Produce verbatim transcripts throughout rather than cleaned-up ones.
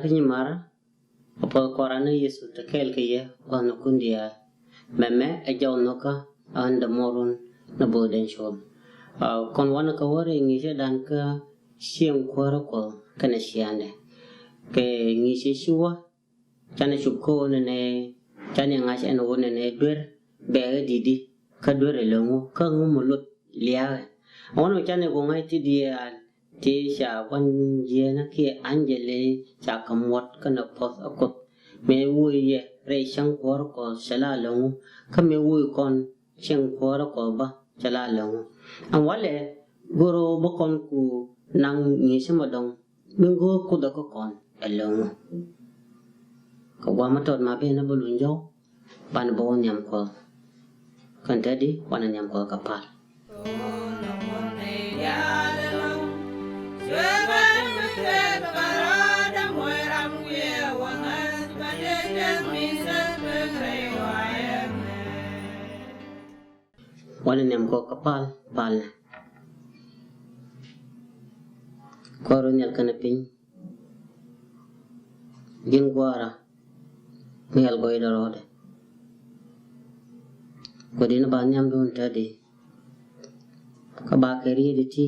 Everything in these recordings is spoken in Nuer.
Kä nyimaarä, a puɔth Kua̱ran ni Yecu te kɛɛl kɛ yɛ gua̱thnikun diaal. Mɛmɛ ɛ jɔw nhɔkä, a ɣän dämuɔrun ni bo̱o̱th den cuɔ̱ɔ̱ŋ. A kɔn wanɛ kɛ wä rɛy ŋi̱i̱cädan kä cieŋ kuäärä Kuɔth kɛnɛ ciaaŋdɛ. Kɛ ŋi̱i̱cä ci wä, canɛ cop kä ɣöö nɛnɛ, canɛ ŋa̱c ɛn ɣöö nɛnɛ duer bɛɛkɛ di̱tdi, kä duer ɛ lo̱ŋ ɣöö kä ŋu mi lot lia̱a̱kɛ. Ɣän ɣöö canɛ kɛ ŋa̱c ti diaal ti ca gua̱n jiɛɛnä kiɛ anjɛli ca kɛ muɔt kɛnɛ puɔ̱th ɛ Kuoth. Mëë woc yɛ rɛy cäŋ kuäärä Kuɔth cɛ la lo̱ŋ ɣöö, kä mëë woc kɔn cieŋ kuäärä Kuɔth bä cɛ la lo̱ŋ ɣöö. Ɛn walɛ go̱r ɣöö bä kɔn ku naŋ ŋi̱i̱cä mɔ dɔ̱ŋ, min go̱o̱r Kuoth ɛ kä kɔn ɛ lo̱ŋ ɣöö. Kɛ gua̱a̱th mi tɔt ma ben ni bä luny jɔw, banɛ bä wä nhiam Kuɔth. Kɛn te di, wanɛ nhiam Kuɔth kɛ pal. Wanɛ nhiam Kuɔth kɛ pal, palnɛ. Kuäär nhial kɛnɛ piny, ji̱n gua̱a̱ra mi yal gɔɔydɛ rɔɔdɛ. Kɛ di̱n ba nhiamdun te di, kä ba kɛ riet ti,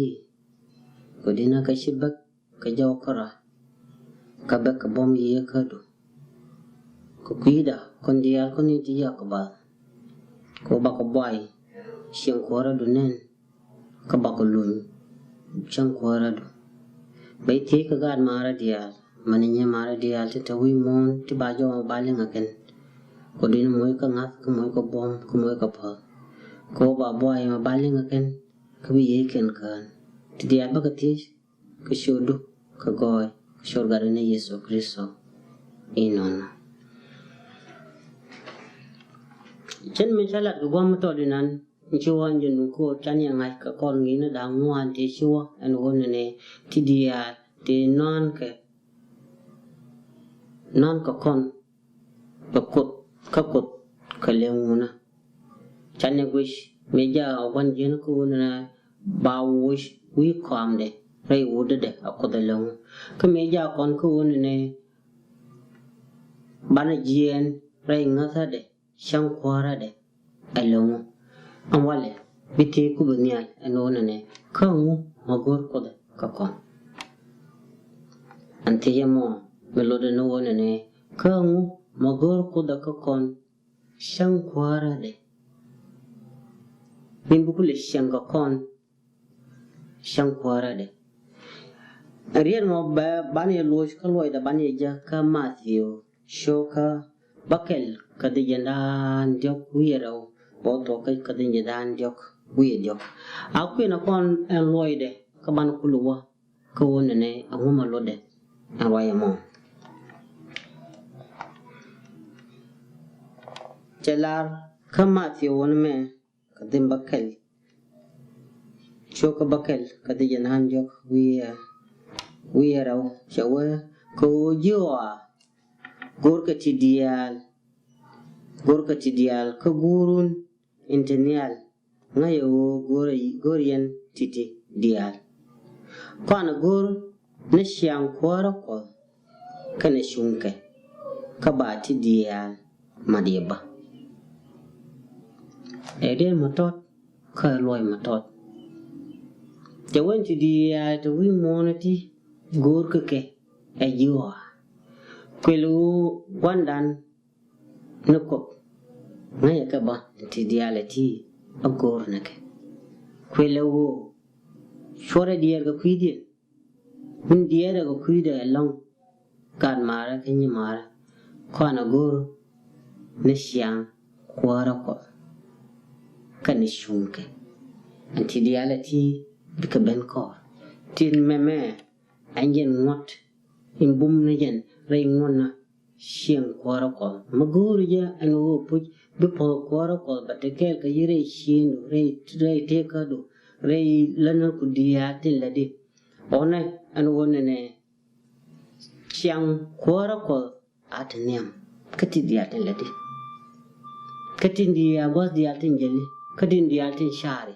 kɛ di̱n kä ci bäk kɛ jɔw kärɔa, kä bäk kɛ buɔ̱m yiëë kädu. Kɛ kui̱da kɔn diaal kɔn in ti yak kɛ bath, kɛ bakɔ buay cieŋ kuäärädu nɛn, kä bakɔ luny cieŋ kuäärädu. Bɛ thiec kɛ gaat maarä diaal, mani nyimaarä diaal ti te wi̱i̱ muɔ̱ɔ̱n ti ba jɔw ba liŋ ɛ kɛn. Kɛ di̱n moc kä ŋa̱th, kä moc kä buɔ̱m, kä moc kä puɔ̱th. Kɛ ba buay ma ba liŋ ɛ kɛn, kä bi yiëë kɛn kään. Ti diaal bä kɛ thiec kɛ ciötdu kɛ gɔɔy, kɛ ciöt Gatdu ni Yecu Kritho. Inɔnɔ. Cɛn mi ca lat kɛ gua̱a̱th mi tɔt inan, in ci wä ji̱n nuŋ ko̱o̱t, canɛ ŋa̱c kɛ kɔr ŋi̱i̱cni da̱ŋ ŋuan tëë ci wä, ɛn ɣöö nɛnɛ ti diaal tëë nɔ̱a̱nkɛ, nɔ̱a̱nkɛ kɔn kɛ Kuoth, kä Kuoth kɛ lëŋ wunä. Canɛ guic mëë jaa ɔ gua̱n jiɛn kä wunä ba woc wi̱i̱ kɔamdɛ rɛy wutdädɛ a Kuoth ɛ lëŋ wä. Kä mëë jaa kɔn kä wunä nɛ banɛ jiɛɛn rɛy ŋäthädɛ, cäŋ kuäärädɛ ɛ lëŋ wä. Ɛn walɛ bi thiec ku bi nhial ɛn wunä nɛ, kä ŋu ma go̱o̱r Kuoth kä kɔn? Ɛn thiec ɛmɔ mi lotdɛ ni wunä nɛ, kä ŋu ma go̱o̱r Kuoth kä kɔn? Cäŋ kuäärädɛ. Min bi kulɛ cieŋ kɛ kɔn cäŋ kuäärädɛ. Riet mɔ bɛ banɛ luɔc kä luɔcdɛ banɛ jɛ kä Mathiu cio̱kä bäkɛl kä dhicɛndan diɔ̱k wi̱i̱ rɛw bä thuɔ̱k kä dhicɛndan diɔ̱k wi̱i̱ diɔ̱k. A kui̱n ɛ kɔn ɛn luɔcdɛ kä banɛ kulɛ wä. Kä wä nɛnɛ ɛŋu ma lotdɛ ɛn ruac ɛmɔ? Cɛ lar kä Mathiu wä ni mɛ kä dhim bäkɛl, cio̱kä bäkɛl kä dhicɛndan diɔ̱k wi̱i̱, wi̱i̱ rɛw, cɛ wee kɛ ɣöö ji̱ ɣɔaa go̱o̱rkɛ ti diaal, go̱o̱rkɛ ti diaal kä guurun in te nhial, ŋäcɛ ɣöö go̱o̱r, go̱o̱r yɛn ti̱ti̱ diaal. Kɔn ɛ go̱o̱r ni ciaŋ kuäärä Kuɔth kɛnɛ cuŋkɛ, kä ba ti diaal mat yɛ bä. Ɛ riet ma tɔt kä ɛ luɔc ma tɔt. Cɛ wee ti diaal te wi̱i̱ muɔ̱ɔ̱n ti go̱o̱rkɛ kɛ ɛ ji̱ ɣɔaa. Kuël ɣöö gua̱ndan ni Kuoth ŋäcɛ kɛ bä ti diaal ɛ ti a go̱o̱r ni kɛ. Kuël ɛ ɣöö cuɔrɛ diɛɛr kɛ kui̱diɛn, min diɛɛrɛ kɛ kui̱dɛ ɛlɔ̱ŋ, gaat maarä kä nyimaarä, kɔn ɛ go̱o̱r ni ciaŋ kuäärä Kuɔth kɛnɛ cuŋkɛ. Ɛn ti diaal ɛ ti bikɛ ben kɔɔr. Tin mɛmɛ ɛn jɛn ŋuɔ̱t in bum ni jɛn rɛy ŋuɔ̱tnä cieŋ kuäärä Kuɔth. Mi go̱o̱ri jɛ ɛn ɣöö puc bi puɔ̱th kuäärä Kuɔth bɛ te kɛɛl kɛ ji̱ rɛy ciëŋdu, rɛy, rɛy tëkädu, rɛy lätnä ku diaal tin lätdi. Ɣɔnɛ ɛn ɣöö nɛnɛ ciaŋ kuäärä Kuɔth a te nhiam kä ti diaal tin lätdi. Kä tin diaal gua̱th diaal tin jäli, kä tin diaal tin caari.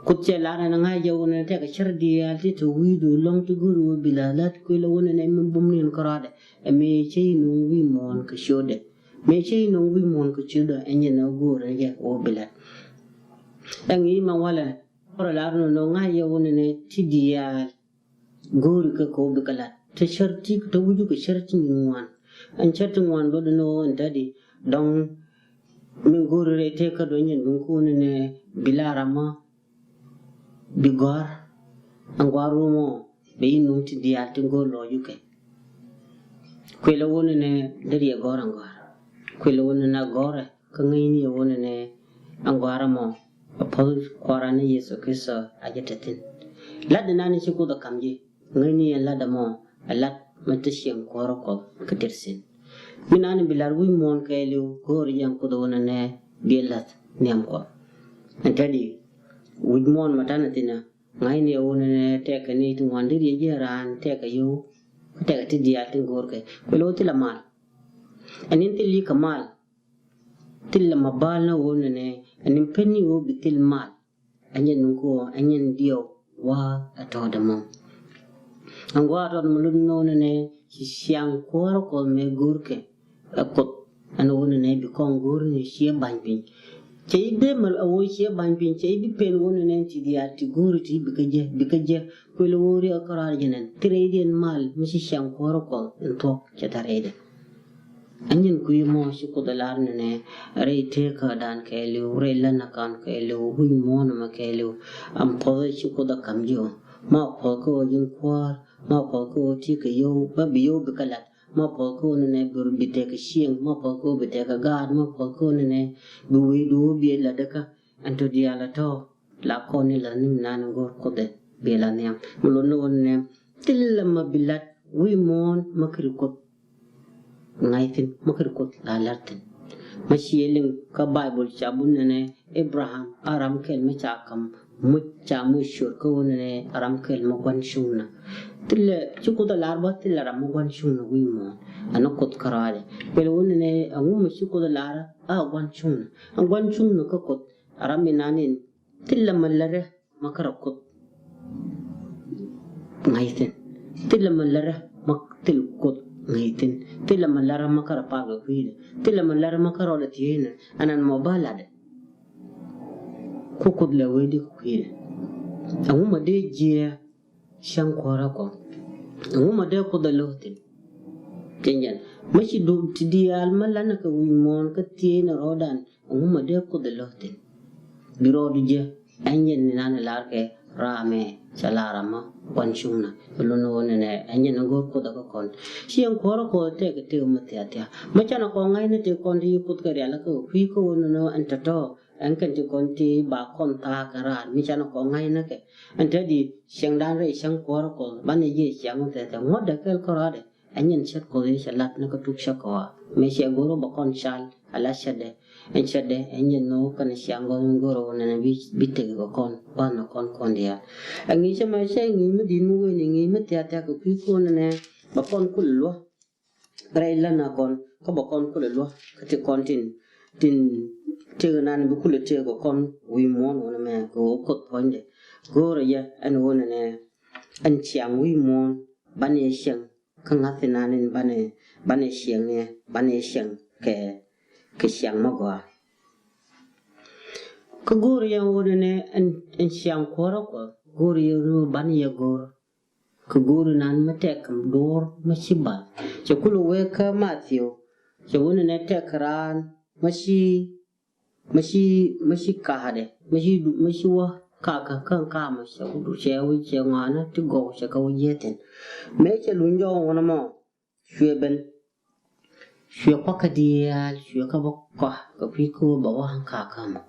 Kuoth cɛ lar ɛn ŋa̱c jɛ wun ɛn tɛkɛ cär diaal ti te wi̱i̱du lɔ̱ŋ ti go̱o̱ri wä bi la̱th la̱th kuël ɛ wun ɛn ɛ mi bum ni ɛn kärɔadɛ. Ɛ mëë cä yi nuŋ wi̱i̱ muɔ̱ɔ̱n kɛ ciötdɛ. Mëë cä yi nuŋ wi̱i̱ muɔ̱ɔ̱n kɛ ciötdɛ ɛ nyɛ nɛ go̱o̱r ɛn jɛ wä bi la̱th. Ɛŋ i̱ ma walɛ kɔrɛ lar nɔ nɔ ŋa̱c jɛ wun ɛn ɛ ti diaal. Go̱o̱ri kɛ kɛ wä bikɛ la̱t te cär ti te wi̱cu kɛ cär ti nyin ŋuan. Ɛn cär ti ŋuan luɔt ni ɣöö ɛn tädi dɔ̱ŋ min go̱o̱ri rɛy tëë kä duɔ̱ny ɛn duŋ ko̱n ɛn ɛ bi la ramä bi gɔ̱a̱r. Ɛn gɔ̱a̱r wä mɔ bɛ yi nuŋ ti diaal ti go̱o̱r lɔɔcukɛ. Kuël ɛ wä ni nɛ dee riɛ gɔ̱a̱r ɛn gɔ̱a̱r. Kuël ɛ wä ni nɛ gɔ̱a̱rɛ. Kä ŋäcni ɛ wun ɛnɛ ɛn gɔ̱a̱rä mɔ ɛ puɔ̱th Kua̱ran ni Yecu Kritho a jɛ te thi̱n. Latdɛ nan ci Kuoth ɛ ka̱m ji̱ ŋäcni ɛn latdɛ mɔ ɛ lat mi te cieŋ kuäärä Kuɔth kä tet thi̱n. Mi nan bi lat wi̱c muɔ̱ɔ̱n kɛɛliw go̱o̱r jɛ ɛn Kuoth ɛ wun ɛnɛ bi ɛ la̱th nhiam Kuɔth. Ɛn te di wi̱c muɔ̱ɔ̱n mɔ ta̱nɛ thi̱n ɛ ŋa̱cni ɛ wun ɛnɛ tɛkɛ ni ti ŋuan deri ɛ ji̱ ɛ raan tɛkɛ yio̱w kä tɛkɛ ti diaal tin go̱o̱rkɛ. Kuël ɛ wä thilɛ mal. Ɛn in thil yi̱k kɛ mal. Thilɛ ma bal ni ɣöö nɛnɛ ɛn in peni ɣöö bi thil mal. Ɛnyɛn ni kɔ ɛnyɛn diɛw wa ɛ tɔɔdɛ mɔ. Ɛn gɔaa tɔɔdɛ mɔ lot ni ɣöö nɛnɛ ci ciaŋ kuäärä Kuɔth mɛ go̱o̱rkɛ ɛ Kuoth. Ɛn ɣöö nɛnɛ bi kɔn go̱o̱r ni ciɛ ba̱ny piny. Cɛ i̱ dee mɛ ɛ ɣöö ciɛ ba̱ny piny cɛ i̱ bi pen ɣöö nɛnɛ ti diaal ti go̱o̱ri ti bi kä jɛ bi kä jɛ. Kuël ɣöö riɛk kärɔaar jɛ nɛn thil rɛydiɛn mal mi ci ciaŋ kuäärä Kuɔth in thuɔ̱k cɛ tha̱r rɛydɛ. Anyin kui̱ mɔ ci Kuoth ɛ lar nɛnɛ rɛy tëëkädan kɛɛliw rɛy länäkan kɛɛliw wi̱i̱ muɔ̱ɔ̱n ɛmɛ kɛɛliw. Ɛn puɔ̱th ci Kuoth ɛ ka̱m ji̱ ɔ ma puɔ̱th kä ɣöö ji̱n kuäär ma puɔ̱th kä ɣöö ti kɛ yio̱w bä bi yio̱w bi kɛ la̱t ma puɔ̱th kä ɣöö nɛnɛ bi bi tekɛ cieŋ ma puɔ̱th kä ɣöö bi tekɛ gaat ma puɔ̱th kä ɣöö nɛnɛ bi wi̱i̱du ɣöö bi ɛ la̱t däkä. Ɛn tɔ diaal ɛ tɔ̱ la kɔn ni la̱th ni mi naan in go̱o̱r Kuoth ɛ bi ɛ la̱th nhiam mi lot ni ɣöö nɛnɛ thilɛ ma bi la̱t wi̱i̱ muɔ̱ɔ̱n ma kiri Kuoth. Ŋa̱c thi̱n ma kiri Kuoth la la̱r thi̱n. Ma ciɛ liŋ kä Baibol ca bun nɛnɛ Abraham a ram kɛl ma ca ka̱m muc ca muc ciöt kä ɣöö nɛnɛ a ram kɛl ma gua̱n cuŋnä. Thilɛ ci Kuoth a lar bä thilɛ ram ma gua̱n cuŋnä wi̱i̱ muɔ̱ɔ̱n. Ɛn a Kuoth kärɔaadɛ kuɛl ɣöö nɛnɛ ɛŋu ma ci Kuoth a lar a gua̱n cuŋnä. A gua̱n cuŋnä kä Kuoth a ram mi nan in Thilɛ ma lärä ma kärɛ Kuoth ŋa̱c thi̱n. Thilɛ ma lärä ma thil Kuoth ŋa̱c thi̱n. Thilɛ ma lärä ma kärɛ parkɛ kui̱dɛ. Thilɛ ma lärä ma kärɛ rɔɔdɛ thiecnɛ anan mɔ ba latdɛ. Ku Kuoth lɛ wee di kɛ kui̱dɛ. Ɛŋu ma dee jiɛ cäŋ kuäärä Kuɔth. Ɛŋu ma dee Kuoth ɛ lo̱th thi̱n. Cɛ jɛn ma ci dup ti diaal ma lanɛ kɛ wi̱i̱ muɔ̱ɔ̱n kä thiecnɛ rɔɔdan. Ɛŋu ma dee Kuoth ɛ lo̱th thi̱n. Bi rɔɔdu jɛ ɛn yɛn ni nan ɛ lar kɛ raamɛ cɛ lar ama gua̱n cuŋnä. Ɛ lun ɣöö nɛnɛ ɛn yɛn ɛ go̱o̱r Kuoth ɛ kä kɔn. Ci ɛn kuäärä Kuɔth tɛk kɛ tëë ma thia̱thia̱ ma canɛ kɔn ŋa̱cnä tëë kɔn ti yi Kuoth kɛ rial ɛ kä kui̱ kä ɣöö nɛnɛ ɛn tɔ̱tɔ̱. Ɛn kɛn ti kɔn ti ba kɔn thaak kɛ raar mi canɛ kɔn ŋa̱cnä kɛ. Ɛn te di ciɛŋdan rɛy cäŋ kuäärä Kuɔth banɛ jiɛ ciaŋ wä thɛthɛ ŋuɔ̱tdɛ kɛl kärɔaadɛ. Ɛn yɛn cät Kuɔth i̱ cɛ lat ni kä tuk cä kɔa mëë cɛ go̱r wä bɛ kɔn cal a la cätdɛ. Ɛn cätdɛ ɛn yɛn nhök kɛn ciaŋ gɔ̱r in go̱r wä nɛnɛ bi bi tek kɛ kɔn gua̱n ni kɔn kɔn diaal. Ɛ ŋi̱i̱c cä mɛ cɛ ŋi̱i̱c mi di̱t mi wen i̱ ŋi̱i̱c mi thia̱thia̱ kɛ kui̱ kuɔn nɛnɛ bɛ kɔn kul luɔ̱. Rɛy län a kɔn kä bɛ kɔn kulɛ luɔ̱ kä ti kɔn tin tin tëk nan bi kulɛ tëk kɛ kɔn wi̱i̱ muɔ̱ɔ̱n wun ɛmɛ kɛ ɣöö Kuoth puɔ̱nydɛ. Go̱o̱rɛ jɛ ɛn wun ɛnɛ ɛn ciaŋ wi̱i̱ muɔ̱ɔ̱n banɛ ciɛŋ kä ŋa̱th inan in banɛ banɛ ciɛŋ ni banɛ ciɛŋ kɛ kɛ ciaŋ ma gɔaa. Kä go̱o̱rɛ jɛ ɛn wun ɛnɛ ɛn ɛn ciaŋ kuäärä Kuɔth go̱o̱rɛ jɛ ɛn wun banɛ jɛ go̱o̱r. Kɛ go̱o̱ri nan mi tɛk kɛ duɔ̱ɔ̱r mi ci bal cɛ kulɛ wee kä Mathiu. Cɛ wuni nɛ tɛk kɛ raan mi ci mi ci mi ci ka̱a̱dɛ mi ci du mi ci wä ka̱a̱kä kä ka̱a̱mä cɛ wä cɛ wä cɛ ŋɔaanä ti gɔw cɛ kɛ wä jiɛthin. Mëë cɛ luny jɔw wunä mɔ. Cuɛ ben. Cuɛ kuakä diaal cuɛ kä bä kɔ kɛ kui̱ kä bɛ wä kä kä mɔ.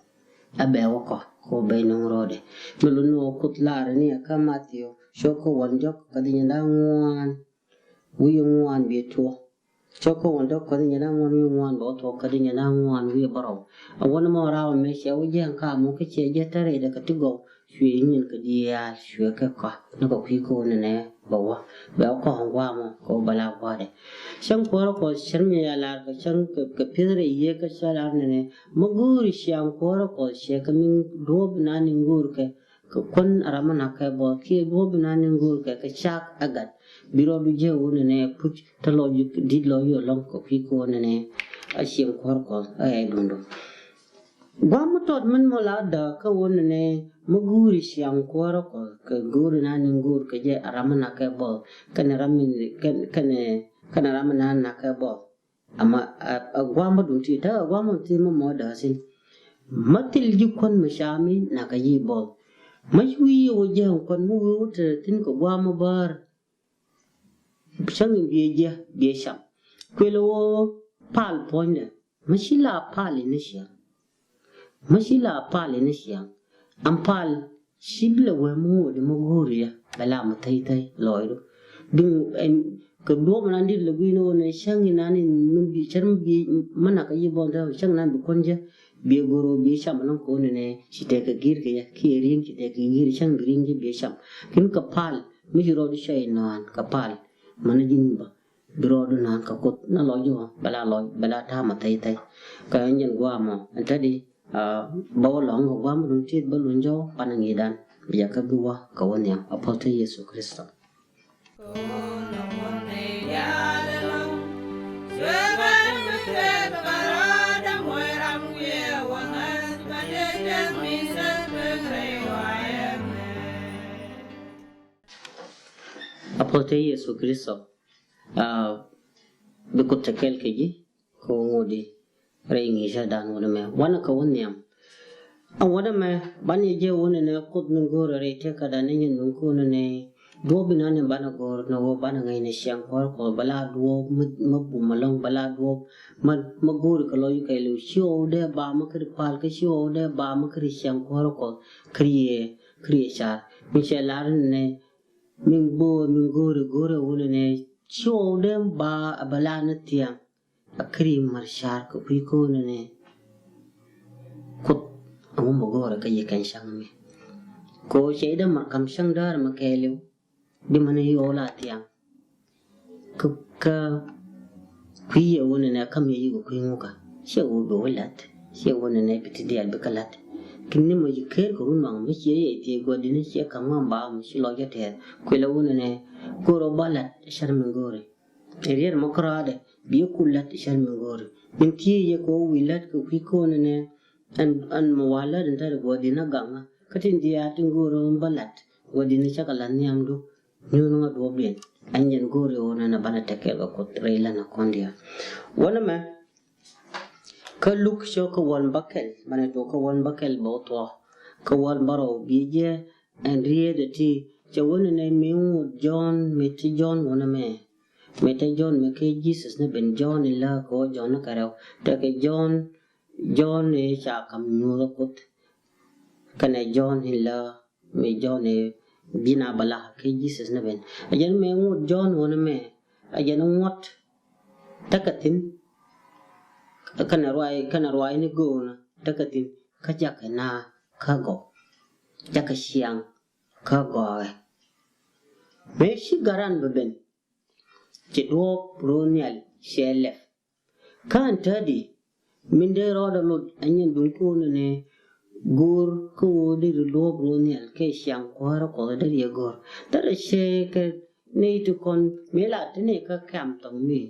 A bɛ wä kɔ kɛ bɛ nuŋ rɔɔdɛ. Mi luni wä Kuoth lar ni kä Mathiu cok kä wän jɔk kä di nyɛ da̱ŋ ŋuan. Wi̱i̱ ŋuan bi tuɔ. Cok kä wän jɔk kä di nyɛ da̱ŋ ŋuan wi̱i̱ ŋuan bɛ wä tuɔ kä di nyɛ da̱ŋ ŋuan wi̱i̱ bärɔw. A wän mɔ raw mɛ cɛ wä jiɛn kä mɔ kä cɛ jɛ tɛrɛ dɛ kä ti gɔw. Cuɛ nyin kɛ diaal cuɛ kɛ kɔ ni kɛ kui̱ ko̱n nɛ bɛ wä bɛ wä kɔ guamɔ kɛ wä bɛ la gua̱dɛ. Cäŋ kuɔrä kɔ cär mi ya lar kɛ cäŋ kɛ pi̱th rɛ yiee kä cä lar nɛ nɛ mɛ go̱o̱ri ciaŋ kuɔrä kɔ cɛ kɛ mi duɔ̱ɔ̱p nan in go̱o̱r kɛ kɛ kuän a ram mi nak kɛ buɔth kiɛ duɔ̱ɔ̱p bi naan ni go̱o̱r kɛ kɛ cak ɛ gat. Bi rɔɔdu jɛ wun ni nɛ puc te lɔ di̱t lɔ yio̱ lɔŋ kɛ kui̱ ko̱o̱n ni nɛ a cieŋ kuäär kɔl ɛ ɛ duundu. Gua̱a̱m mi tɔt min mɔ la däk kä wun ni nɛ mi guuri ciaŋ kuäärä kɔl kɛ go̱o̱ri na ni go̱o̱r kɛ jɛ a ram mi nak kɛ bɔl kɛnɛ ram mi kɛnɛ kɛnɛ ram mi na nak kɛ bɔl. Ama a gua̱a̱m mi duŋ ti däk a gua̱a̱m mi ti mi mɔ däk sin. Ma thil ji̱ kuän mi ca mi nak kɛ yi bɔl. Ma ci wi̱i̱ yi wä jɛ kuän mi wi̱i̱ wä te thin kɛ gua̱a̱m mi bäär. Cäŋ in biɛ jiɛ biɛ cam. Kuël wä pal puɔ̱nydɛ. Ma ci la pal in ciaŋ. Ma ci la pal in ciaŋ. Am pal ci bi la wee mi ŋuɔdi ma go̱o̱ri ya bɛ la ma thäy thäy lɔɔydu. Bi ɛn kɛ duɔ̱ɔ̱p nan dit la gui̱n wä nɛ cäŋ in nan in mi bi cär mi bi ma nak kɛ yi bɔn thäy cäŋ nan bi kuɔn jɛ. Biɛ go̱o̱r wä biɛ cam alɔŋ ko̱n in nɛ ci tɛk kɛ gi̱r kɛ ya kiɛ ri̱eŋ ci tɛk kɛ gi̱r cäŋ bi ri̱eŋ jɛ biɛ cam. Kin kɛ pal mi ci rɔɔdu cɔy nɔan kɛ pal. Mani ji̱n bä bi rɔɔdu naan kɛ Kuoth na lɔc jɛ bɛ la lɔc bɛ la ta̱a̱ ma thɛy thɛy. Kɛ ɛn jɛn gua̱a̱mɔ ɛn tädi bä wä lɔ̱ŋ kɛ gua̱a̱mɔ duŋ tiet bä luny jɔw panɛ ŋi̱i̱dan. Bia kä bi wä kɛ wä nhiam a puɔth te Yesu Kritho. A puɔth te Yesu Kritho. Bi Kuoth te kɛl kɛ ji̱ kɛ ŋuɔ̱di rɛy ŋi̱i̱cä dan wunɛ mɛ wanɛ kɛ wä nhiam. A wunɛ mɛ banɛ jɛ wunɛ nɛ Kuoth ni go̱o̱rɛ rɛy tëkädan ni nyin nuŋ ko̱nɛ nɛ duɔ̱ɔ̱p bi nanɛ banɛ go̱o̱r nɛ wä banɛ ŋäcnɛ ciaŋ kuäärä Kuɔth bɛ la duɔ̱ɔ̱p mä bum alɔ̱ŋ bɛ la duɔ̱ɔ̱p mä go̱o̱ri kɛ lɔc kɛ liw ci ɣɔw dee ba mä kiri pal kä ci ɣɔw dee ba mä kiri ciaŋ kuäärä Kuɔth kiri yɛ kiri yɛ car. Mi cɛ lar nɛ min bo̱o̱r min go̱o̱ri go̱o̱rɛ wunɛ nɛ ci ɣɔw dee ba a bɛ la ni thiaŋ. A kiri mar car kɛ kui̱ ko̱o̱nɛ nɛ Kuoth a wumɛ go̱o̱rɛ kä yɛ kɛn caŋ mi. Kɛ ɣöö cɛ idɛ mar kam caŋ däär mɛ kɛɛliw di mɛn yɔɔl a thiaŋ. Kä kä kui̱ yɛ wunɛ nɛ kam yɛ yik kui̱ ŋukä ciɛ wä bi wä la̱t ciɛ wunɛ nɛ bi ti diaal bi kä la̱t. Kin ni mɔ yi ker kɛ run waŋ mi ciɛ yɛ thiee gua̱dini ciɛ ka̱m ŋɔm ba mi ci lɔc jɛ tɛɛr kuilɛ wunɛ nɛ go̱o̱r ɔ ba la̱t cär mi go̱o̱ri. Riet mɔ kärɔadɛ bi ku lät cän mi go̱o̱ri min thiee yɛ kɛ wä wi̱i̱ lät kɛ kui̱ ko̱o̱n ɛnɛ. Ɛn ɛn mɔ wa lät in tɛt guɔ̱di̱n a gaŋä kä tin diaal tin go̱o̱ri ɣän bä lät guɔ̱di̱n cä kɛ la̱t nhiamdu. Nyuun ŋä duɔ̱ɔ̱pdiɛn ɛn jɛn go̱o̱ri ɣän ɛn a banɛ tɛkɛl kɛ Kuoth rɛy län a kɔn diaal. Wänɛ mɛ kä Luk cä kä wäl bäkɛl banɛ tuɔɔk kä wäl bäkɛl bä wä thuɔ̱k kä wäl bärɔw bi jɛ. Ɛn riet ɛ ti cɛ wä ni nɛ mi ŋut Jɔ̱ɔ̱n mi ti Jɔ̱ɔ̱n wä ni mɛ. Mi te Jɔ̱ɔ̱n mi kɛ Jesus ni ben Jɔ̱ɔ̱n in lääk kɛ wä Jɔ̱ɔ̱n ni kɛ rɛw tekɛ Jɔ̱ɔ̱n. Jɔ̱ɔ̱n ni ca kam nyuuth ɛ Kuoth kɛnɛ Jɔ̱ɔ̱n in lääk mi Jɔ̱ɔ̱n in bi na bä lak kɛ Jesus ni ben. Ɛ jɛn mi ŋut Jɔ̱ɔ̱n wä ni mɛ ɛ jɛn ŋuɔ̱t tekɛ thi̱n. Kɛnɛ ruac kɛnɛ ruac ni go̱o̱nä tekɛ thi̱n kä jakɛ na kä gɔw jakɛ ciaŋ. Kä gɔɔkɛ mëë ci garan bɛ ben. Ci duɔ̱ɔ̱p ro̱o̱ nhial cɛ lɛp. Kä ɛn tädi min dee rɔɔdɛ lot ɛ nyin duŋ ko̱o̱n ɛnɛ. Go̱o̱r kä ɣöö deri duɔ̱ɔ̱p ro̱o̱ nhial kɛ ciaŋ kuäärä Kuɔth deri ɛ go̱o̱r deri cɛ kɛ nɛy ti kɔn mëë la ti nɛy kä kɛ̈m thɔŋ mi.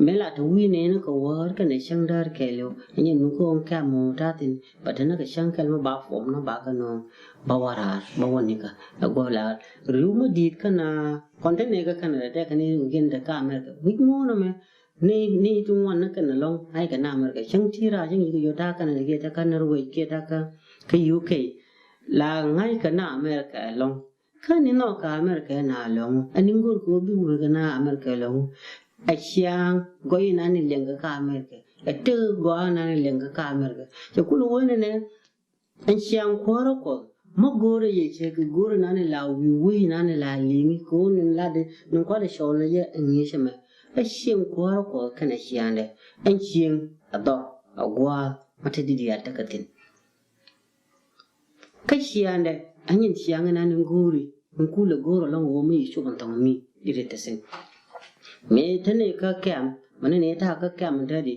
Mëë la te wi̱i̱ nɛɛni kɛ wäär kɛnɛ cäŋ däär kɛɛliw ɛ nyɛ nuŋ kä ɣöö kɛ̈m ɣöö ta̱thi̱n bɛ te ni kɛ cäŋ kɛl mi ba fuɔm ni ba kɛ nööŋ. Bä wä raar bä wä nikä ɛ guɔ la ri̱w mi di̱i̱t kä na kɔn te nɛɛkä kɛnɛ rɛ tɛkɛ ni wi̱i̱ kɛn te kä America wi̱c muɔ̱ɔ̱n ɛmɛ. Ni ni ti ŋuan ni kɛnɛ lɔ̱ŋ ay kɛ na America cäŋ ti raar cäŋ yik yot ta̱a̱ kɛnɛ kiɛ ta̱a̱ kä Norway kiɛ ta̱a̱ kä UK. La ŋa̱c kɛ na America ɛlɔ̱ŋ. Kä ni nhɔk kä America na lɔŋ ɛn ni ŋo̱r kɛ ɣöö bi wek na America lɔŋ. Ɛ ciaŋ gɔy inan ni liɛŋ kɛ kä America ɛ tek gɔaa inan ni liɛŋ kɛ kä America. Cɛ kul wen ɛnɛ ɛn ciaŋ kuäärä Kuɔth mä go̱o̱rä yɛ cɛ kɛ go̱o̱r inan ni la wi̱i̱ wi̱i̱ inan ni la li̱ŋi kɛ ɣöö ni lat ni kualɛ cɔl ni yɛ ɛn ŋi̱i̱cä mɛ. Ɛ cieŋ kuäärä Kuɔth kɛnɛ ciaŋdɛ ɛn cieŋ ɛ dhɔr ɛ gua̱a̱th mä te di diaal tekɛ thi̱n. Kä ciaŋdɛ a nyin ciaŋ inan in go̱o̱ri in kulɛ go̱o̱r alɔŋ wä mi yi cop in thɔŋ mi di ri te thi̱n. Mi te ni kä kɛm mani ni ta̱a̱ kä kɛm in te di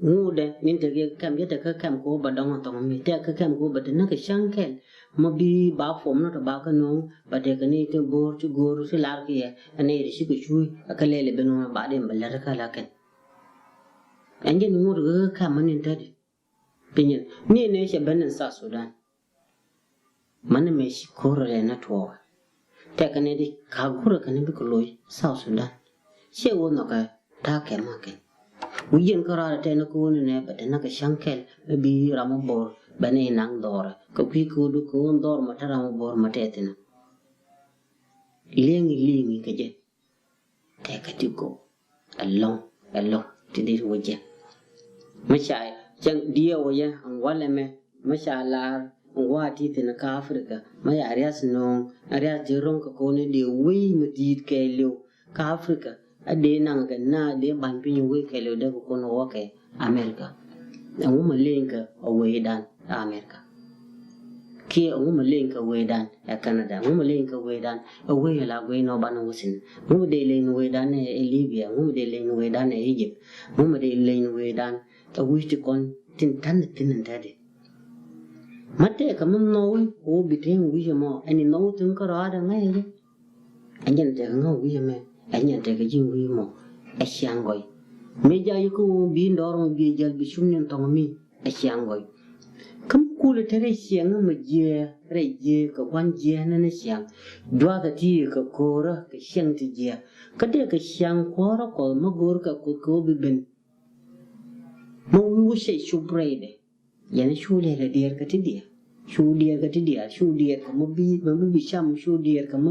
ŋuudɛ min te kä kɛm jɛ te kä kɛm kɛ wä bɛ dɔŋ in thɔŋ mi te kä kɛm kɛ wä bɛ te näk kɛ cäŋ kɛl. ma bi ba form ni tɔ ba kɛ no̱o̱ŋ, ba tekɛ ni ti bo̱o̱r ti go̱o̱r ti lar kiɛ, ɛ nɛy ti cikɛ cuuc, ɛ kɛ lɛl ɛ ben ɣöö ba dee ba lät kä la kɛn. Ɛn jɛn ŋot kä kamä ni tädi. Pinyin ni nɛ cɛ ben in South Sudan. Mani mɛ ci ko̱r rɛ na tuɔɔk. Tɛkɛ ni di ka gurɛ kɛ ni bikɛ loc South Sudan. Ciɛ wä nhɔkɛ ta̱a̱ kɛ makɛ. Wi̱i̱ yɛn kä raar tɛn kä wä ni nɛ bɛ tɛn kɛ ca̱ŋ kɛl bɛ bi ram wä bor bɛ ni naŋ dhɔrɛ. Kɛ kui̱ kɛ wä du kɛ wä dhɔr ma te ram wä bor ma tɛthinä. Liŋ liŋ kɛ jɛ. Tɛkɛ ti gok ɛlɔ̱ŋ ɛlɔ̱ŋ ti dit wä jɛ. Mi ca cɛŋ diɛ wä jɛ ɛn walɛ mɛ, mi ca lar ɛn gua̱a̱ ti thin kä Africa, mi ca riath no̱o̱ŋ, riath ti ro̱ŋ kɛ kɔn i̱ dee wei mi di̱i̱t kɛɛliw kä Africa. A dee naŋ kɛ na dee ba̱ny piny wei kɛɛliw dee kɛ kɔn wä kɛ America. Ɛŋu mi leny kɛ a wei dan America? Kiɛ ŋu mi leny kɛ wecdan ɛ Canada? Ŋu mi leny kɛ wecdan ɛ wec la guiy nɔ banɛ wä thi̱n? Ŋu mi dee leny wecdan ɛ Libya? Ŋu mi dee leny wecdan ɛ Egypt? Ŋu mi dee leny wecdan ɛ wi̱c ti kɔn tin ta̱n thi̱n in tɛtdi? Ma tɛkɛ mi nhɔwi kɛ wä bi tëë wi̱c ɛmɔ ɛn in nhɔwi thi̱n kä rɔaadɛ ŋäcɛ jɛ. Ɛn jɛn tɛkɛ ŋä wi̱i̱ ɛmɛ, ɛn jɛn tɛkɛ ji̱ wi̱i̱ mɔ ɛ ciaŋ gɔy. Mëë ja̱ yi kä ɣöö bi in dɔɔr mɔ bi jäl bi cum ni in thɔŋ mi ɛ ciaŋ gɔy. Kä mi kulɛ te rɛy ciɛŋ mɛ jiɛ rɛy jiɛ kɛ gua̱n jiɛ ni ni ciaŋ. Juathɛ ti kɛ ko̱o̱rä kɛ ciɛŋ ti jiɛ. Kä dee kɛ ciaŋ kuɔ̱rä kɔth mi go̱o̱r kɛ kuth kɛ ɣöö bi ben. Mi wi̱i̱ wä cɛ cup rɛydɛ. Yɛn cu lɛl a diɛɛr kä ti diaal. Cu diɛɛr kä ti diaal. Cu diɛɛr kä ma bi, ma bi, bi cam. Cu diɛɛr kä ma,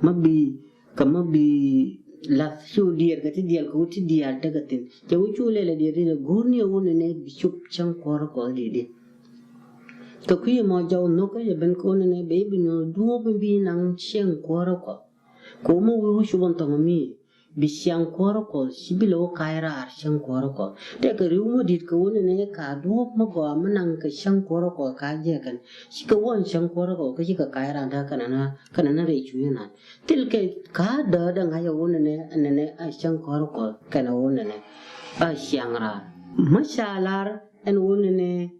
ma bi, kä ma bi lath. Cu diɛɛr kä ti diaal, kä wä ti diaal tekɛ thi̱n. Cɛ wä cu lɛl a diɛɛr ti diaal. Go̱o̱r ni a wä nɛnɛ bi cop cäŋ kuɔrä kɔth diɛɛr di. Kä kui̱ mɔ jɔw nhɔkä yɛ ben kä wä nɛnɛ bɛ i̱ bi nɔ duɔ̱ɔ̱p in bi naŋ cäŋ kuɔrä kɔth. Kä wä ma wi̱i̱ wä cop in thɔŋ mi. Bi ciaŋ kuɔrä kɔth, ci bi lɛ wä ka̱c raar cäŋ kuɔrä kɔth. Tɛkɛ ri̱w mi di̱t kɛ wä nɛnɛ ka duɔ̱ɔ̱p mi gɔaa mi naŋ kɛ cäŋ kuɔrä kɔth ka jɛ kɛn. Cikɛ wä ɛn cäŋ kuɔrä kɔth kä cikɛ ka̱c raar dee kɛn ɛn, kɛn ɛn rɛy cuc ɛnan. Thil kɛ ka däädä ŋa̱c ɛ wä nɛnɛ, nɛnɛ a cäŋ kuɔrä kɔth kɛn ɛ wä nɛnɛ. A ciaŋ raar. Mi ca lar ɛn wä nɛnɛ.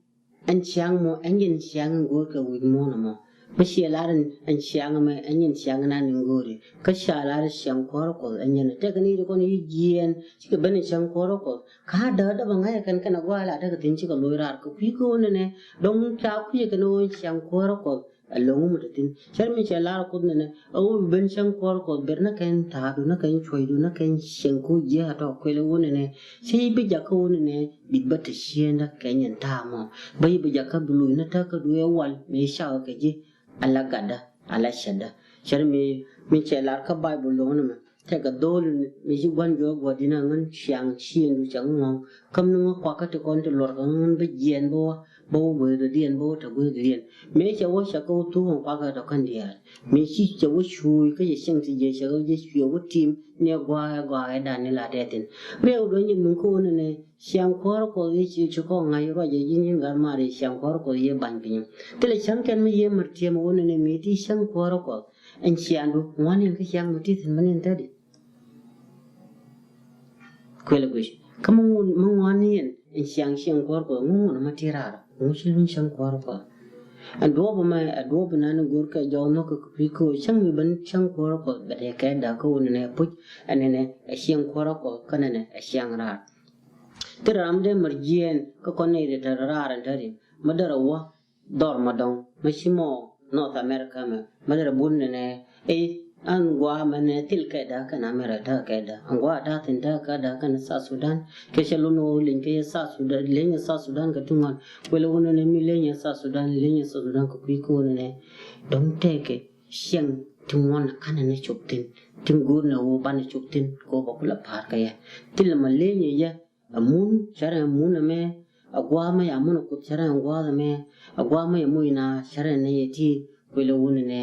Ɛn ciaŋ mɔ, ɛn jɛn ciaŋ in go̱o̱r kɛ wi̱c muɔ̱ɔ̱n ɛmɔ. Mi ciɛ lar ɛn, ɛn ciaŋ mɛ, ɛn jɛn ciaŋ in an in go̱o̱ri. Kä ca lar ciaŋ kuɔ̱rä kɔth, ɛn jɛn. Tɛkɛ ni ti kɔn yi jiɛɛn, cikɛ ben in ciaŋ kuɔ̱rä kɔth. Ka däädä bɛ ŋa̱c ɛ kɛn kɛn a gua̱a̱ la tekɛ thi̱n cikɛ loc raar. Kɛ kui̱ kä wä nɛnɛ, dɔ̱ŋ ca kui̱ kɛn wä ciaŋ kuɔ̱rä kɔth. Ɛ lo̱ŋ mi te thi̱n. Cär mi cɛ lar Kuoth nɛnɛ, ɛ wä bi ben cäŋ kuɔrä kɔth ber nä kɛn ta̱a̱du, nä kɛn cuɔ̱cdu, nä kɛn cieŋ ku jiɛ a tɔ kuɛl ɛ wä nɛnɛ. Cä yi bi jakä wä nɛnɛ, bit bä te ciëndä kɛ nyɛn ta̱a̱ mɔ. Bä yi bi jakä bi luc nä täkä duee wal, mëë cakɛ kɛ ji̱, ala gatdä, ala cätdä. Cär mi, mi cɛ lar kä Baibul lo̱ŋ nɛmɛ. Tɛkɛ dho̱o̱l mi ci gua̱n juɔk gua̱di̱n a ŋän ciaŋ ciëndu cɛ ŋuɔ̱ŋ. Käm ni ŋä kuakä ti kɔn ti luɔr kɛ ŋän bä jiɛn bä wä, bä wä gueeth dɔ̱diɛn, bä wä te gueeth dɔ̱diɛn. Mëë cɛ wä cɛ kä wä thuk ŋä kuakä tɔ kän diaal. Mëë ci cɛ wä cuuc kä cɛ cieŋ ti jiɛ cɛ kä wä jɛ cuɛ wä tim ni ɛ gua̱a̱k ɛ gua̱a̱k ɛ dan ni la tɛthin. Riɛw duɔ̱ny jɛ nuŋ kä wä nɛnɛ. Ciaŋ kuɔ̱rä Kuɔth yɛ ci ci kɔn ŋa̱c ruacɛ ji̱n ji̱n gat maar yɛ ciaŋ kuɔ̱rä Kuɔth yɛ ba̱ny piny. Thilɛ cäŋ kɛn mi yɛ mär tiɛm wä nɛnɛ mi ti cäŋ kuɔ̱rä Kuɔth. Ɛn ciaŋdu ŋuan in kä ciaŋ mi ti thi̱n mi ni in tätdi. Kuɛlɛ guic kä mi ŋuan, mi ŋuan in ɛn ciaŋ ciaŋ kuɔ̱rä Kuɔth ŋuan ŋuan ma ti raar ŋuan ci luny cäŋ kuɔ̱rä Kuɔth. Ɛn duɔ̱ɔ̱p mɛ ɛ duɔ̱ɔ̱p nan in go̱o̱r kɛ jɔw nhɔk kɛ kui̱ kä cäŋ mi ben cäŋ kuɔ̱rä Kuɔth bɛ dee kɛ dak kä wä nɛnɛ puc ɛn nɛnɛ ɛ ciaŋ kuɔ̱rä Kuɔth kä nɛnɛ ɛ ciaŋ raar. Thil ram dee mär jiɛɛn kä kɔn nɛy ti te raar ɛn te rim mi derɛ wä dhɔr ma dɔŋ mi ci mɔ North America mɛ mi derɛ bun nɛnɛ. Ɛ an gua̱a̱ mɛnɛ thil kɛda kɛn America ta̱a̱ kɛda an gua̱a̱ ta̱a̱ thi̱n ta̱a̱ kɛda kɛn South Sudan. Kɛ cɛ lun wä leny kɛ yɛ South Sudan, leny yɛ South Sudan kɛ ti ŋuan. Wɛlɛ wä nɛnɛ mi leny yɛ South Sudan, leny yɛ South Sudan kɛ kui̱ kä wä nɛnɛ. Dɔ̱ŋ tɛkɛ ciɛŋ ti ŋuan kanɛ ni cop thi̱n ti go̱o̱r nɛ wä banɛ cop thi̱n kɛ wä bä kulɛ pa̱a̱r kɛ yɛ. Thilɛ ma leny yɛ yɛ. Amun, cärɛ amun ɛmɛ, agua̱a̱ mɛ amun akuth cärɛ agua̱a̱ mɛ, agua̱a̱ mɛ amun ina cärɛ nɛ yɛ ti kuilɛ wun nɛ.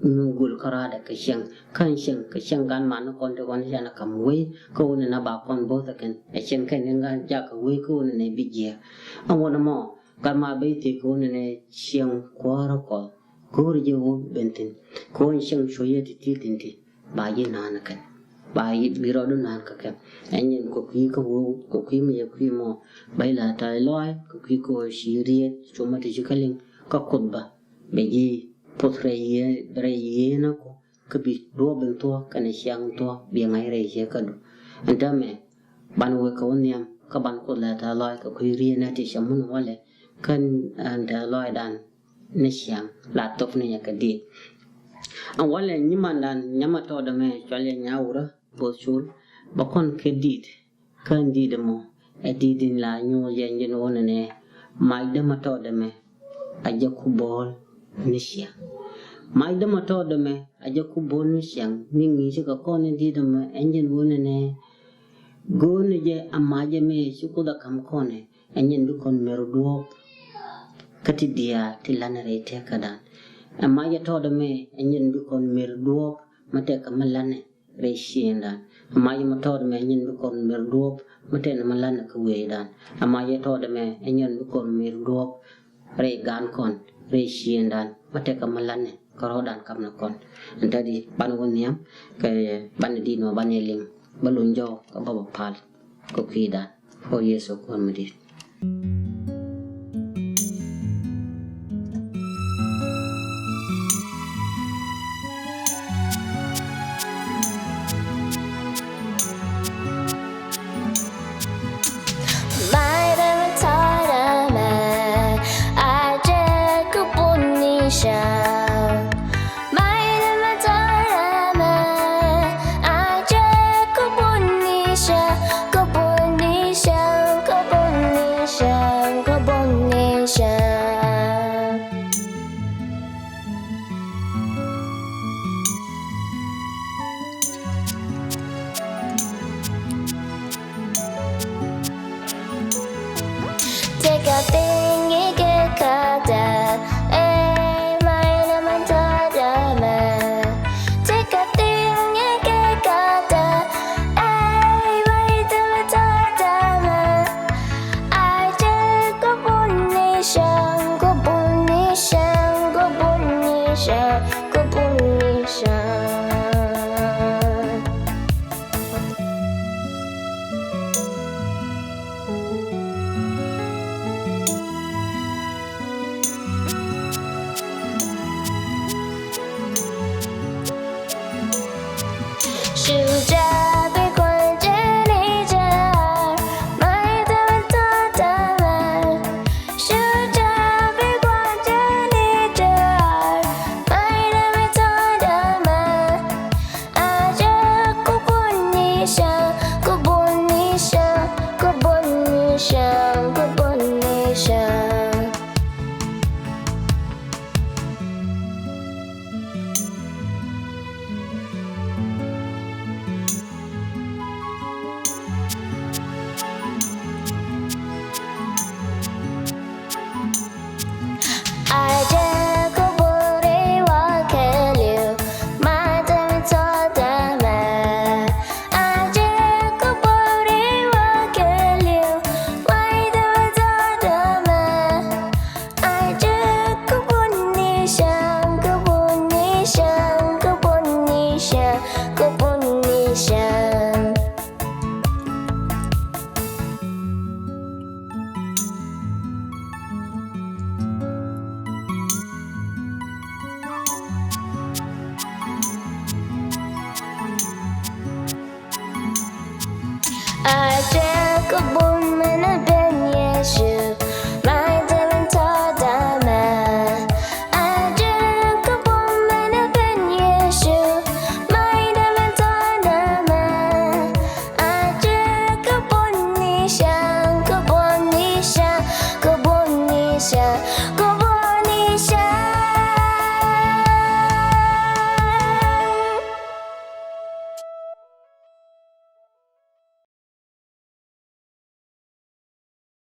Nyuŋ gul kä raadɛ kɛ cieŋ, kä cieŋ, kɛ cieŋ gan man ni kɔn ti kɔn ti canɛ kam wei kä wun nɛ ba kɔn bo̱th kɛn ɛ cieŋ kɛn ni gan jak kɛ wei kä wun nɛ bi jiɛ. Ɛn wun mɔ gan ma ben thiek kä wun nɛ cieŋ kuɔrä kɔth. Go̱o̱r jɛ wä ben thi̱n kɛ wun cieŋ cuɔ yɛ ti ti thi̱n ti. Ba ji̱ naan kɛn ba ji̱ bi rɔɔdu naan kä kɛn. Ɛn yɛn kɛ kui̱ kä wä kɛ kui̱ mi yɛ kui̱ mɔ ba ji̱ la ta̱a̱ lɔaac kɛ kui̱ kä wä ci riet cuma ti ci kä liŋ kä kuth ba bɛ ji̱ puth rɛy yiëë, rɛy yiëënä ku, kä bi duɔ̱ɔ̱p in thuɔ̱k kɛnɛ ciaŋ in thuɔ̱k bi ŋa̱c rɛy ciek kädu. Ɛn täämɛ, ban wek kɛ wä nhiam, kä ban Kuoth lɛ tɛth lɔaac kɛ kui̱ riet nɛ ti cɛ mun walɛ, kä ɛn tɛth lɔaacdan ni ciaŋ la thok ni nyɛ kɛ diit. Ɛn walɛ nyimandan nyamɛ tɔɔdɛ mɛ cɔal yɛ Nyawurä Bo̱o̱th Col, bä kɔn kɛ diit, kä ɛn diit ɛmɔ ɛ diit in la nyuuth yɛ ɛn jɛn wä nɛnɛ, macdä mɛ tɔɔdɛ mɛ a jɛ ku bo̱o̱l ni ciaŋ. Macdä mɛ tɔɔdɛ mɛ a jɛ ku bo̱o̱l ni ciaŋ, mi ŋi̱i̱cä kɛ kɔn ɛn diit ɛmɔ ɛn jɛn wä nɛnɛ, go̱o̱nɛ jɛ a macɛ mɛ ci Kuoth a ka̱m kɔnɛ, ɛn jɛn bi kɔn mer duɔ̱ɔ̱p kä ti diaal ti la̱nɛ rɛy tëkädan. Ɛ macɛ tɔɔdɛ mɛ ɛn jɛn bi kɔn mer duɔ̱ɔ̱p mɛ tɛkɛ mɛ la̱nɛ rɛy ciëëŋdan. Ɛ macɛ mɛ tɔɔdɛ mɛ ɛn jɛn bi kɔn mer duɔ̱ɔ̱p mɛ tɛkɛ mɛ la̱nɛ kä wecdan. Ɛ macɛ tɔɔdɛ mɛ ɛn jɛn bi kɔn mer duɔ̱ɔ̱p rɛy gaan kɔn rɛy ciëëŋdan mɛ tɛkɛ mɛ la̱nɛ kä rɔ̱dan ka̱m ni kɔn. Ɛn täämɛ di ban wä nhiam kɛ banɛ diit nɔ banɛ liŋ, bä luny jɔw kä bä bä pal kä kui̱dan. Kä Yecu Kuäär mi di̱i̱t. Take a thing, you get cut out. Hey, my name is Tadama. Take a thing, you get cut out. Hey, my name is Tadama. I take a bonation, go bonation, go bonation, go bonation.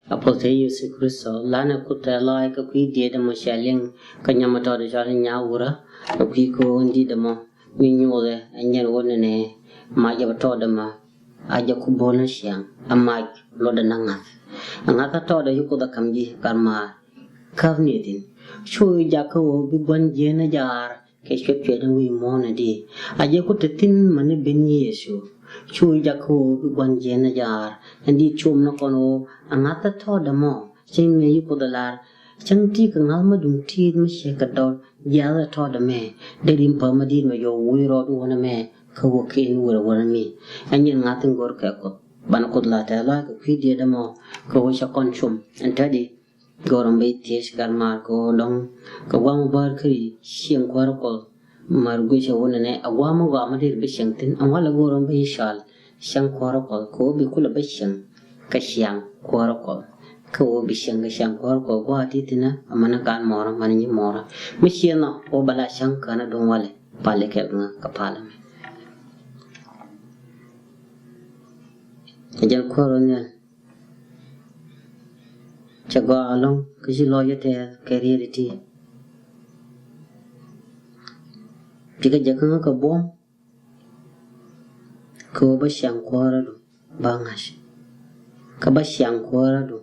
A puɔth te Yecu Kritho, lanɛ Kuoth tɛth lɔaac kä kui̱ diet ɛmɔ cia liŋ kä nyam mi tɔɔdɛ cɔal i̱ Nyawurä, kä kui̱ ko̱o̱n di̱t ɛmɔ mi nyuuthɛ ɛ nyɛn wä nɛnɛ, mac jɛ bä tɔɔdɛ mɛ a jɛ ku bo̱o̱l ni ciaŋ, ɛ mac luɔtdɛ ni ŋa̱th. Ɛ ŋa̱th kä tɔɔdɛ ci Kuoth ɛ ka̱m ji̱ gat maar. Käp ni thi̱n. Cu jakä ɣöö bi gua̱n jiɛn ni jaar kɛ cuɛt cuɛt in wi̱i̱ muɔ̱ɔ̱n in di̱i̱t. A jɛ ku te thi̱n mäni ben Yecu. Cu jakä ɣöö bi gua̱n jiɛn ni jaar in di̱i̱t, com ni kɔn ɣöö ɛ ŋa̱th kä tɔɔdɛ mɔ, cieŋ mëë ci Kuoth ɛ lar Cäŋ ti kɛ ŋa̱th ma duŋ ti̱i̱t mi ciɛ kɛ dɔl jiath ɛ tɔɔt ɛmɛ. Dee rim päm mi di̱i̱t mɛ yɔw wuc rɔɔd wun ɛmɛ kä wä ken wurɛ wurɛ mi. Ɛ nyin ŋa̱th in go̱r kɛ Kuoth. Banɛ Kuoth la tɛth lɔaac kɛ kui̱ diet ɛmɔ kɛ wä cɛ kɔn cum. Ɛn tädi go̱r ɛm bɛ thiec gat maar kɛ wä dɔŋ kɛ guam bär kä ri cieŋ kuäärä Kuɔth. Mär guic ɛ wunɛ nɛ a guam a guam a dir bi cieŋ thin a ŋualɛ go̱o̱r ɔ bi cɔal cieŋ kuɔrä Kuɔth kɛ wä bi kulɛ bi cieŋ kɛ cieŋ kuɔrä Kuɔth. Kɛ wä bi cieŋ kɛ cieŋ kuɔrä Kuɔth gua̱a̱ ti thinä a mani gan mɔrä mani nyi mɔrä. Mi ciɛ nhɔ wä bɛ la cäŋ känä duŋ walɛ pali kɛ ŋä kɛ palä mɛ. Ɛ jɛn kuɔrä nhial. Cɛ gɔaa ɛlɔ̱ŋ kä ci lɔc ɛ tɛth kɛ riet iti. Ti kɛ jɛ kä ŋä kɛ buɔ̱m. Kɛ wä bä ciaŋ kuäärä du bä ŋa̱c. Kä bä ciaŋ kuäärä du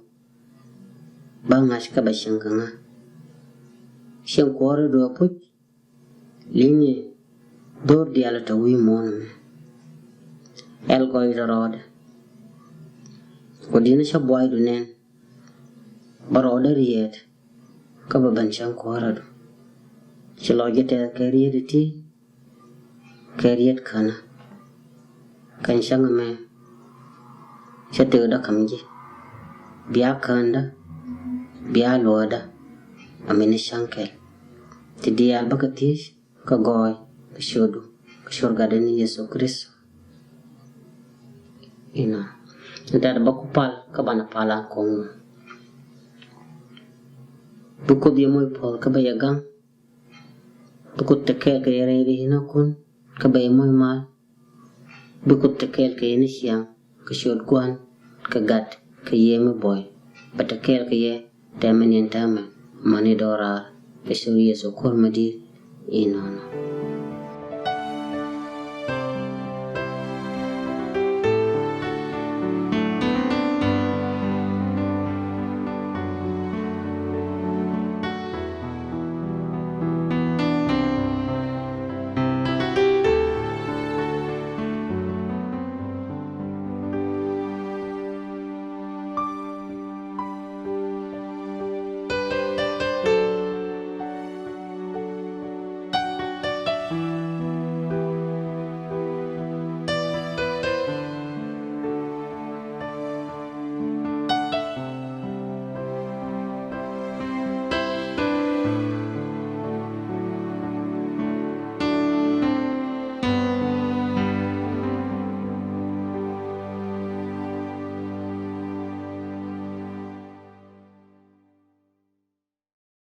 bä ŋa̱c kä bä ciaŋ kä ŋa̱. Ciaŋ kuäärä du a puc. Liŋi dhor diaal tɔ wi̱i̱ muɔ̱ɔ̱n mɛ. Ɛl gɔy rɔ rɔɔdɛ. Kɔ di̱n cä buay du nɛn. Bä rɔɔdɛ riet. Kä bä ben ciaŋ kuäärä du. Ci lɔc jɛ tɛth kɛ riet iti. Kɛ riet känä. Kɛn cäŋ ɛmɛ cä tëëkdä käm ji̱. Bia kändä bia luɔ̱ɔ̱dä. Amin cäŋ kɛl ti diaal bä kɛ thiec kɛ gɔɔy kɛ ciötdu kɛ ciöt Gatdä ni Yecu Kritho. Inɔ. Ni dat bä ku pal kä banɛ pal an ko̱ŋ. Bi Kuoth yɛ moc puɔth kä bä yɛ gaŋ. Bi Kuoth te kɛɛl kɛ yɛ rɛy ri hinä kun kä bɛ yɛ moc mal. Bi Kuoth te kɛɛl kɛ yɛ ni ciaŋ kɛ ciöt Gua̱n kɛ Gat kɛ yɛ mi buɔy. Bɛ te kɛɛl kɛ yɛ tɛmɛ niɛn tɛmɛ mani dɔɔraar kɛ ciöt Yecu Kuäär mi di̱i̱t. Inɔnɔ.